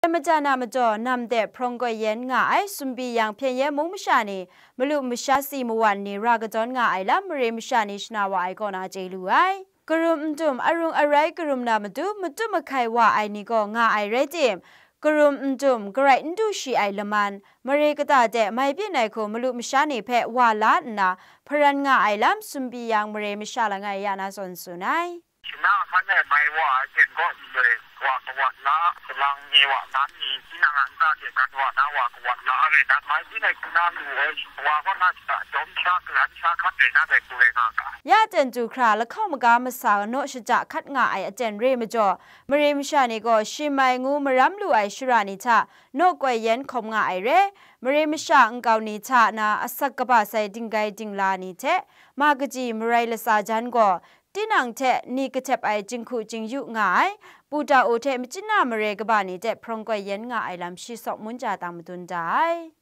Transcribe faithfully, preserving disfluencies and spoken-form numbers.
Dai majan a majaw nam de hprawng koi yen nga ai sumbi yang hpyen yen mung masha ni, malu masha si mawan ni ra kadawn nga ai lam mare masha ni shana wa ai kaw na chye lu ai. Karum ndum arung arai karum na matu, matu mahkai wa ai ni gaw nga ai rai tim, karum ndum garai n du shi ai laman, mare kata de mai byin ai hku malu masha ni hpe wa la nna, hparan nga ai lam sumbi yang mare masha langai ya na zawn tsun ai. Shana hkan e mai wa ai hpyen kaw nloi wa kawat la, salang ni wa nan ni, tinang a nta hte gat wa na wa kawat la ai rai, nan mai byin ai hku na lu ai, wa kaw na shata jawm sha, karan sha hkat rai na dai hku rai nga ga. Ya ten du hkra lahkawng maga masa naw shaja hkat nga ai aten re majaw, mare masha ni gaw shim ai ngu maram lu ai shara ni hta naw koi yen hkawm nga ai re, mare masha nkau ni hta na asak kaba sai dinggai dingla ni hte ma kaji marai latsa jan gaw, tinang hte ni kahtep ai jinghku jingyu nga ai, pu ta u hte machyin na mare kaba ni hte hprawng koi yen nga ai lam shi sawk mun ja tang madun da ai.